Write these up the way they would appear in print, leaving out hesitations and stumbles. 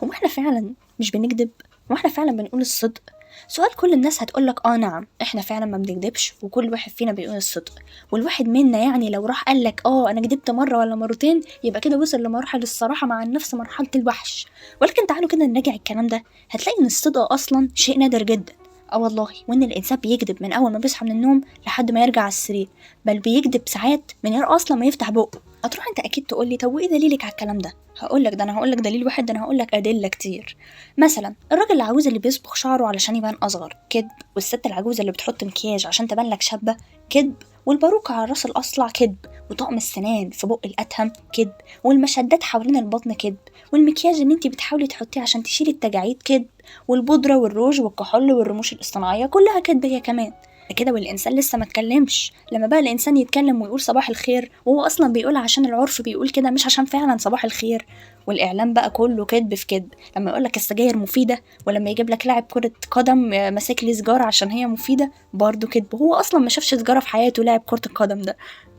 هو احنا فعلا مش بنكذب؟ هو احنا فعلا بنقول الصدق؟ سؤال كل الناس هتقولك اه نعم احنا فعلا ما بنكذبش، وكل واحد فينا بيقول الصدق. والواحد منا يعني لو راح قالك اه انا كدبت مرة ولا مرتين يبقى كده وصل لمراحل الصراحة مع النفس، مرحلة الوحش. ولكن تعالوا كده نراجع الكلام ده، هتلاقي ان الصدق اصلا شيء نادر جدا. اه والله، وان الانسان بيكذب من اول ما بيصحى من النوم لحد ما يرجع على السرير، بل بيكذب ساعات من غير اصلا ما يفتح بقه. هتروح انت اكيد تقول لي طب وايه دليلك على الكلام ده؟ هقول لك ده انا هقول لك دليل واحد، ده انا هقول لك ادلة كتير. مثلا الراجل العجوز اللي بيصبغ شعره علشان يبان اصغر، كذب. والست العجوزة اللي بتحط مكياج عشان تبان لك شابه، كذب. والباروكه على راس الاصلع، كذب. وطقم السنان في بق الاتهم، كذب. والمشدات حوالين البطن، كذب. والمكياج اللي انت بتحاولي تحطيه عشان تشيلي التجاعيد، كذب. والبودره والروج والكحول والرموش الاصطناعيه كلها كذب هي كمان. كده والانسان لسه ما اتكلمش. لما بقى الانسان يتكلم ويقول صباح الخير وهو اصلا بيقول عشان العرف بيقول كده، مش عشان فعلا صباح الخير. والاعلام بقى كله كذب في كذب، لما يقول لك السجاير مفيدة، ولما يجيب لك لاعب كره قدم ماسك لي سجاره عشان هي مفيدة، برضه كذب. هو اصلا ما شافش سجاره في حياته لاعب كره القدم ده.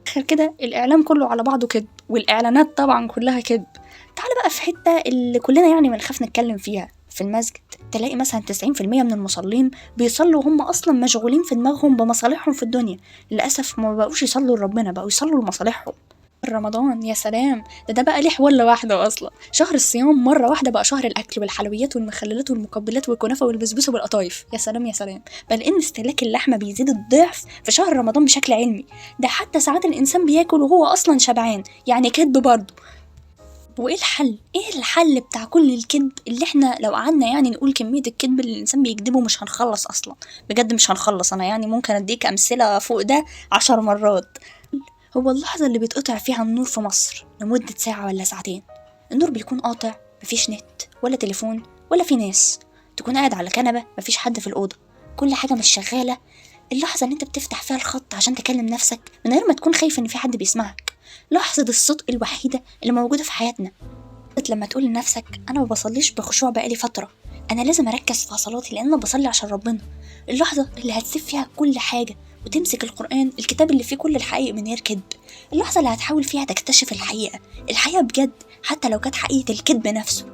اخر كده الاعلام كله على بعضه كذب، والاعلانات طبعا كلها كذب. تعال بقى في حتة اللي كلنا يعني بنخاف نتكلم فيها، في المسجد تلاقي مثلا 90% من المصلين بيصلوا وهم اصلا مشغولين في دماغهم بمصالحهم في الدنيا. للاسف ما بقوش يصلوا لربنا، بقوا يصلوا لمصالحهم. رمضان يا سلام، ده بقى ليه حوار لوحده اصلا. شهر الصيام مرة واحدة بقى شهر الاكل والحلويات والمخللات والمقبلات والكنافه والبسبوسه والقطايف، يا سلام يا سلام. بل ان استهلاك اللحمة بيزيد الضعف في شهر رمضان بشكل علمي. ده حتى ساعات الانسان بياكل وهو اصلا شبعان، يعني كذب برضه. وايه الحل؟ ايه الحل بتاع كل الكذب اللي احنا لو قعدنا يعني نقول كمية الكذب اللي الانسان بيكذبه مش هنخلص اصلا، بجد مش هنخلص. انا يعني ممكن اديك امثلة فوق ده 10 مرات. هو اللحظة اللي بيتقطع فيها النور في مصر لمدة ساعة ولا ساعتين، النور بيكون قاطع، مفيش نت ولا تليفون ولا في ناس، تكون قاعد على كنبة مفيش حد في الأوضة، كل حاجة مش شغالة. اللحظة اللي انت بتفتح فيها الخط عشان تكلم نفسك من غير ما تكون خايف ان في حد بيسمعك، لحظة الصدق الوحيدة اللي موجودة في حياتنا. لما تقول لنفسك أنا ما بصليش بخشوع بقالي فترة، أنا لازم أركز في صلاتي لأن أنا بصلي عشان ربنا. اللحظة اللي هتسيب فيها كل حاجة وتمسك القرآن، الكتاب اللي فيه كل الحقائق من غير كذب. اللحظة اللي هتحاول فيها تكتشف الحقيقة، الحقيقة بجد، حتى لو كانت حقيقة الكذب نفسه.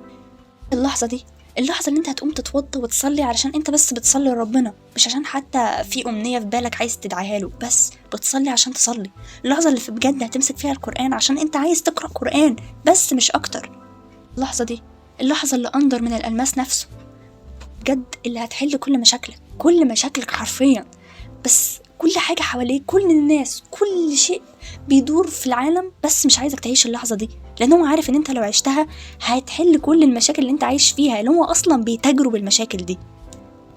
اللحظة دي، اللحظة اللي انت هتقوم تتوضى وتصلي علشان انت بس بتصلي لربنا، مش عشان حتى في أمنية في بالك عايز تدعيها له، بس بتصلي عشان تصلي. اللحظة اللي في بجد هتمسك فيها القرآن عشان انت عايز تقرأ قرآن بس مش أكتر. اللحظة دي، اللحظة اللي أندر من الألماس نفسه بجد، اللي هتحل كل مشاكلك، كل مشاكلك حرفيا. بس كل حاجة حواليك، كل الناس، كل شيء بيدور في العالم، بس مش عايزك تعيش اللحظة دي، لأن هو عارف إن أنت لو عشتها هتحل كل المشاكل اللي أنت عايش فيها، اللي هو أصلا بيتاجروا بالمشاكل دي.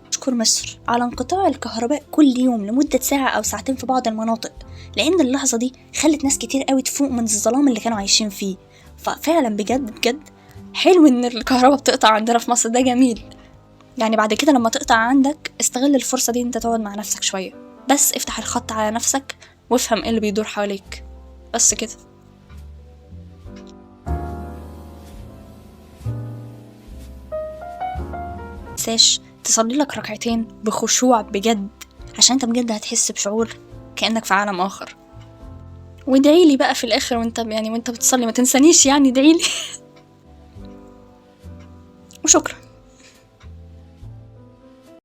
أشكر مصر على انقطاع الكهرباء كل يوم لمدة ساعة أو ساعتين في بعض المناطق، لأن اللحظة دي خلت ناس كتير قوي تفوق من الظلام اللي كانوا عايشين فيه. ففعلا بجد بجد حلو إن الكهرباء بتقطع عندنا في مصر، ده جميل. يعني بعد كده لما تقطع عندك استغل الفرصة دي أنت تقعد مع نفسك شوية، بس افتح الخط على نفسك وافهم ايه اللي بيدور حواليك، بس كده. متنساش تصلي لك ركعتين بخشوع بجد، عشان انت بجد هتحس بشعور كأنك في عالم آخر. وادعي لي بقى في الآخر وانت بتصلي، ما تنسانيش يعني، ادعي لي. وشكرا.